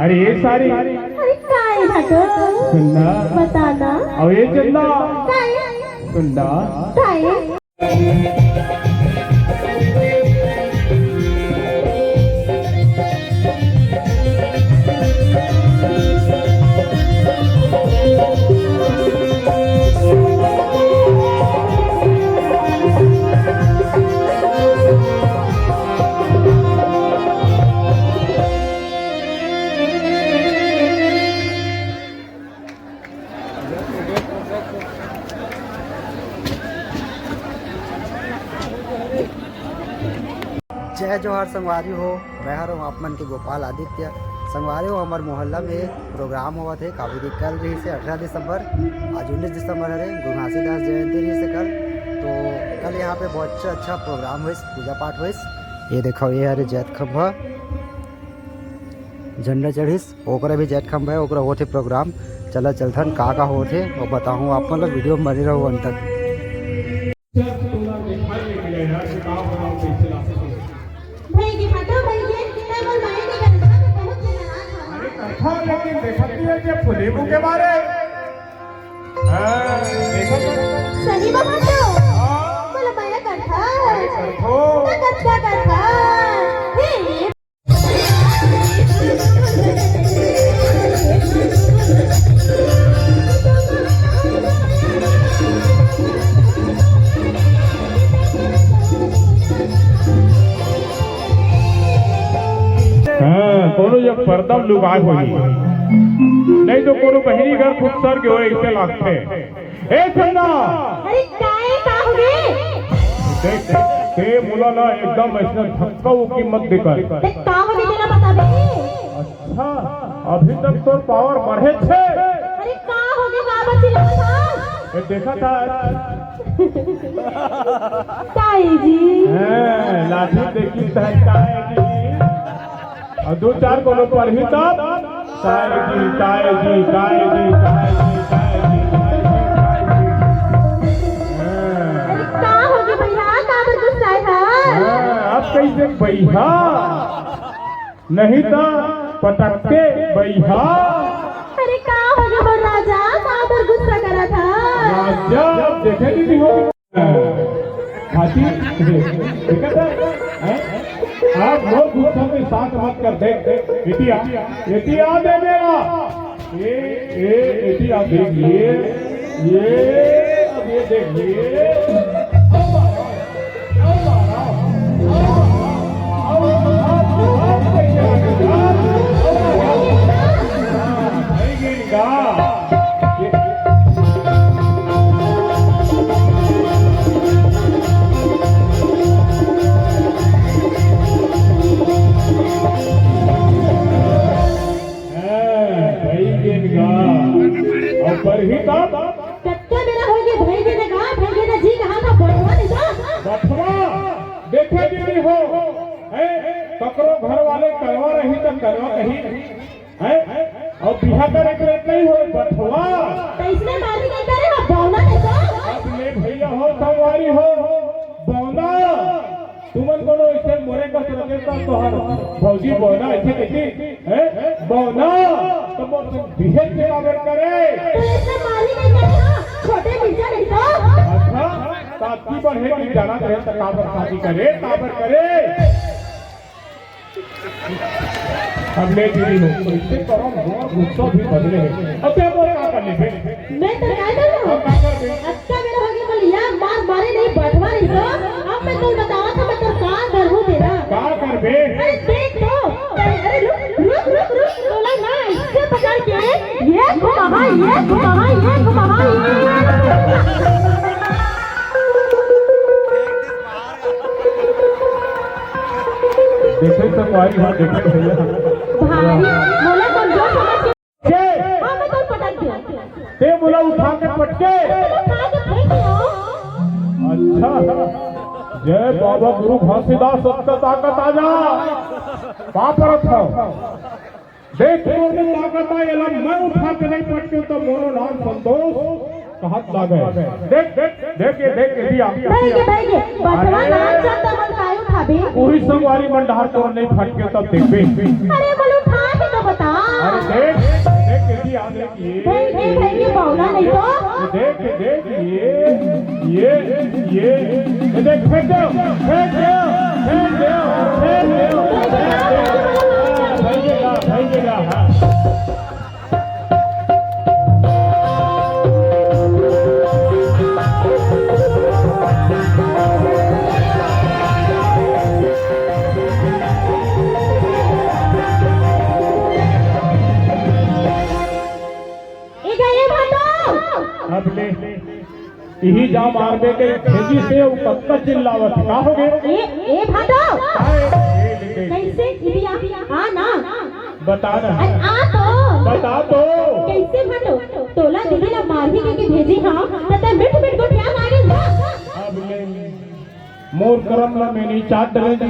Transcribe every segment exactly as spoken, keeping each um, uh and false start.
अरे ये सारी। अरे काय भाटो? सुन ना। बता ना। अउ ये चंदा। काय? सुन ना। काय? जय जोहार संगवारी हो, मैं हर हूँ आप मन के गोपाल आदित्य। संगवारी हो, हमर मोहल्ला में प्रोग्राम होवत हे, काबू की कल रही से अठारह दिसंबर, आज उन्नीस दिसंबर हरे, गुरु घासीदास जयंती रही से कल। तो कल यहाँ पे बहुत अच्छा, अच्छा प्रोग्राम होइस, पूजा पाठ होइस। ये देखो, ये हरे जैत खंभा, झंडा चढ़िस, ओकरा भी जैत खंभा है, ओकरा होथे प्रोग्राम। चला चलथन, का का होथे वो बताहूँ आप मन ला, वीडियो में बने रहो अंत तक। भाई के भाटो भाई के, तै मोर माया के करथा में बहुत के नाराज हवस। अरे करथा, लेकिन देखत नहीं है कि फुलेबू के मारे। हाँ, देखत है। सही बात है। हाँ। बोला माया करथा। अरे करथो। ना करथा, करथा। हे, हाँ, कोनो जब पर्दा लुकाय होही, नहीं तो कोनो बहिनी घर खुद सर के होए, ऐसे लागथे। ए चंदा! अरे काहे, का होगे? देख, ते मोला ना एकदम ऐसा धक्का उक्की मत देकर। ते का होगे तेला बताबे? अच्छा, अभी तक तोर पावर बढ़े छे। अरे का होगे, का बची लगा था? ए, देखा था। ताई जी। हैं, लाठी देखी था, ताई जी। अउ दू चार कोनो पढ़ी तब, ताई जी, ताई जी, ताई जी, ताई जी, ताई जी, ताई जी, ताई जी। हाँ। अरे, का होगे भैया? का बर गुस्साए हा? हाँ, अब कैसे भैया? नहीं तो पटकते भैया। अरे, का होगे मोर राजा? का बर गुस्सा करत हा? राजा, देखे दीदी हो। खाती, ठीक है सर? हैं? आप लोग गुस्सा में साथ मत कर दे। एटी आ, एटी आ दे मेरा। ए, ए, एटी आ देखिए। ये, अब ये देखिए। अब आ रहा हूँ, अब आ रहा हूँ, अब आ रहा हूँ, अब आ रहा हूँ, अब आ रहा हूँ, अब आ रहा हूँ, अब आ रहा हूँ। हाँ, भाई गिर गा। हाँ, भाई के गा। अउ परही तब? कतका बेरा होगे भाई के गा, भाई के जी कहा था, बठवा नहीं तो? बठवा, देखे दीदी हो, हैं? ककरो घर वाले करवा रही तो करवा कही। हैं? अउ बिहा करे के नहीं होय, बठवा। तो इसने मारी नहीं करे, वो बौना नहीं तो? अब ले भैया हो, संगवारी हो, बौना। तुमन कोनो इसे मोरे का सुरते तो तोहर भौजी बौना, इसे कहती, हैं? बौना। तो मोर से बिहे के काबर करे? तो इसने मारी नहीं करे, हाँ? छोटे मिर्चा नहीं तो? अच्छा, ताकि बढ़े की जाना करे तो काबर शादी करे, काबर करे? अब ले दीदी हो, तो इससे करो, मोर गुस्सा भी बदले है। अब क्या बोल, क्या कर ले बे? मैं तो क्या करूँ? अब क्या कर बे? अच्छा मेरा हो गया, बोल, यार, मार मारे नहीं, बठवा नहीं तो। अब मैं तो बतावा था, मैं तो कार धर हूँ तेरा। कार कर बे? अरे देख तो, अरे रुक, रुक, रुक, रुक, तोला ना, इससे पकड़ के, ये घुमा, ये घुमा, ये घुमा, ये। देखे तो पाई हो, देखे भैया। भाई, मोला कमजोर समझ के के? हाँ, मैं तो पटक दिया। ते मोला उठा के पटके? मैं तो उठा के फेंक दिया। अच्छा, जय बाबा गुरु घासीदास, सबका ताकत आ जा। का परत हो? देख, तोर में ताकत आ, एला मैं उठा के नहीं पटके तो मोरो नाम संतोष। हाथ लागे। देख, देख, देख ये, देख ये दिया। भाई के, भाई के, बटवा अरे। ना चलता मन कायो खाबे। वही संगवारी मन डहार तोर नहीं फटके तब देखबे। अरे बोलो खा के तो बता। अरे देख, देख ये दिया, देख ये। भाई, भाई, भाई, ये बावला नहीं तो। ये देख, ये देख, ये, ये, ये, ये देख, फेंक दो, फेंक दो, फेंक दो, फेंक दो, फेंक दो। भाई के गा, भाई के गा, हाँ। ए गए भाटो। अब ले, इही जा मारबे के भेजी से उ कतका चिल्लावत, का हो गे? ए, ए भाटो। का ए, ए, ए, ए? कैसे? इही आ, आ ना। बता ना। अरे आ तो। बता तो। कैसे भाटो? तोला दीदी ला मारही के, के भेजी हाँ, त तैं मिठ मिठ गोठिया मारे ना। अब ले। मोर करम ला मैं नहीं चाहत रहे जी।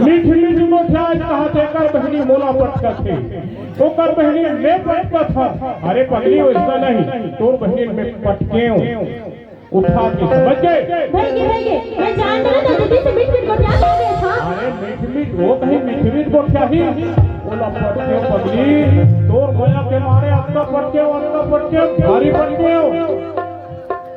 मीठ मीठ गोठिया आज कहा तेकर बहिनी मोला पटकत हे, ओकर बहिनी मैं पटकत हूँ। अरे पगली वैसा नहीं, तोर बहिनी मैं पटके हूँ, उठा के समझ गए। भाई के, भाई के, मैं जान रहा था दीदी से मीठ मीठ गोठिया खा गए था। अरे मीठ मीठ वो कहीं मीठ मीठ गोठिया ही, ओला पटके हूँ पगली, तोर मया के मारे अतका पटके हूँ, अतका पटके हूँ, भारी पटके हूँ।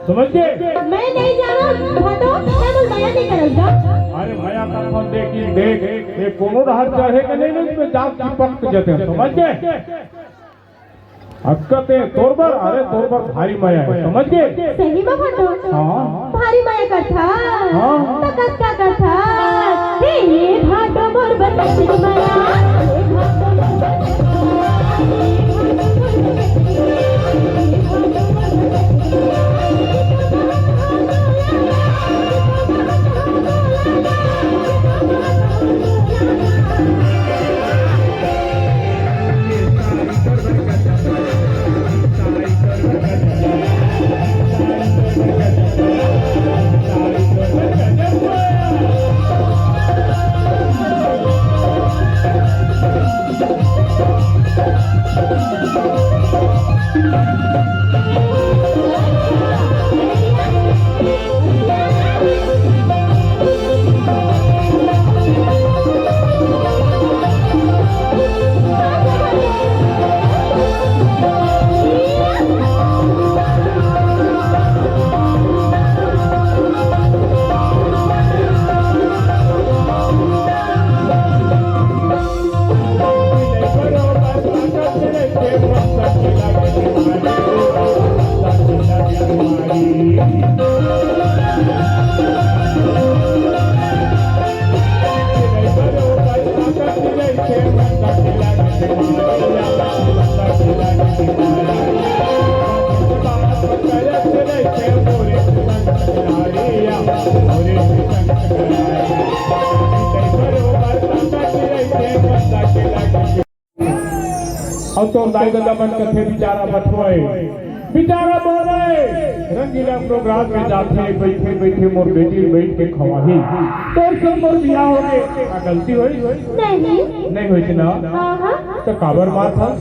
समझ गए? मैं नहीं जाना भाटो, मैं बोल मया नहीं करल जा। अरे मया का फल देखी, देख, ये कोनो डहर चढ़े के नहीं, नहीं, इसमें जात चिपक के जाते हैं, समझ गए? अक्का ते तोर बर, अरे तोर बर भारी मया है, समझ गए? सही में भाटो? हाँ। भारी मया करथा। हाँ। त कतका करथा? हे भाटो मोर बर कतका मया, हे भाटो मोर बर कतका मया। अउ तोर दाई ददा मन कथे बिचारा बठवा ए, बिचारा बोले, रंगीला प्रोग्राम में जाथे, बइठे बइठे मोर बेटी ल बइठ के खवाही। तोर संग मोर बियाह होगे, का गलती होइस? नहीं। नहीं होइस ना? हाँ, हाँ। त काबर मारथस?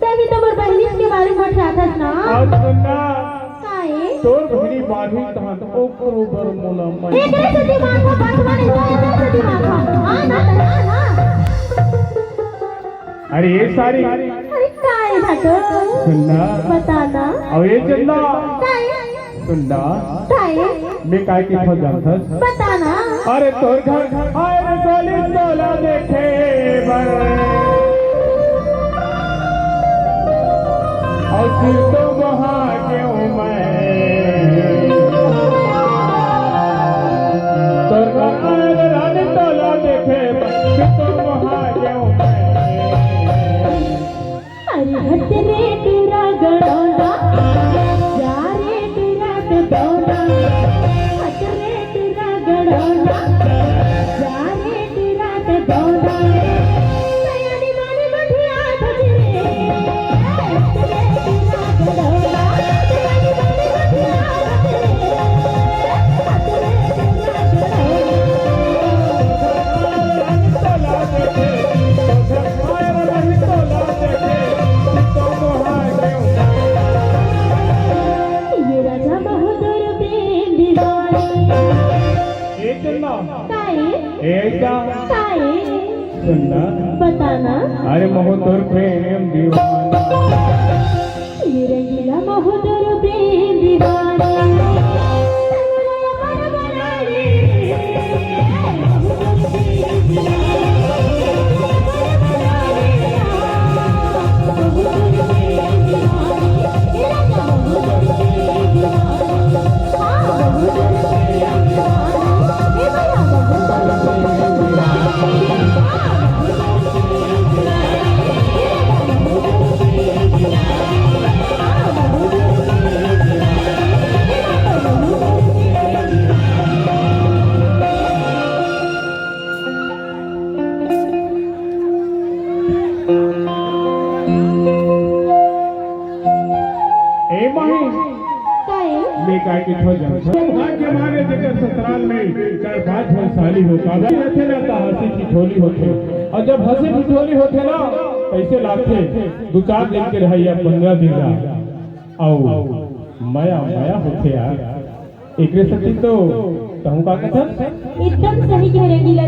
तहीं तो मोर बहिनी के बारे में बतियाथस ना। अउ सुन ना, काहे? तोर बहिनी मारही तहन ओकरो बर मोला मैं एकरे सेती मारथा, बठवा नहीं तो एकरे सेती मारथा। हाँ ना, त ना, ना। अरे ये सारी। अरे काय भाटो? सुन ना। बता ना। अउ ये चंदा। काय? सुन ना। काय? मैं काय कथंव जानथस? बता ना। अरे तोर घर आए रे साली तोला देखे बर। अउ सिर तो बहा गेंव मैं। तोर घर आए रे रानी तोला देखे बर, सिर तो बहा गेंव मैं। अरे हट रे टूरा गड़ौंडा, जा रे टूरा के दौंडा। हट रे टूरा गड़ौंडा, जा रे टूरा के दौंडा। सयानी मानी गोठिया धज रे, हट रे टूरा गड़ौंडा। सयानी मानी गोठिया धज रे, हट रे टूरा गड़ौंडा। सुनना। बताना। अरे महू तोर प्रेम दीवाना। ये रंगीला महू तोर प्रेम दीवाना। ए माही, काहे? मैं काय के थो जानथो। भाग्य मारे जेकर ससुराल में चार पांच झन साली हो, काबर रथे ना त हंसी ठिठोली होथे। अउ जब हंसी ठिठोली होथे ना, कइसे लागथे? दू चार दिन के रहइया पंद्रह दिन ला। अउ मया, मया होथे यार। एकरे सेती तो कहूं का कथन? एकदम सही कहे रंगीला।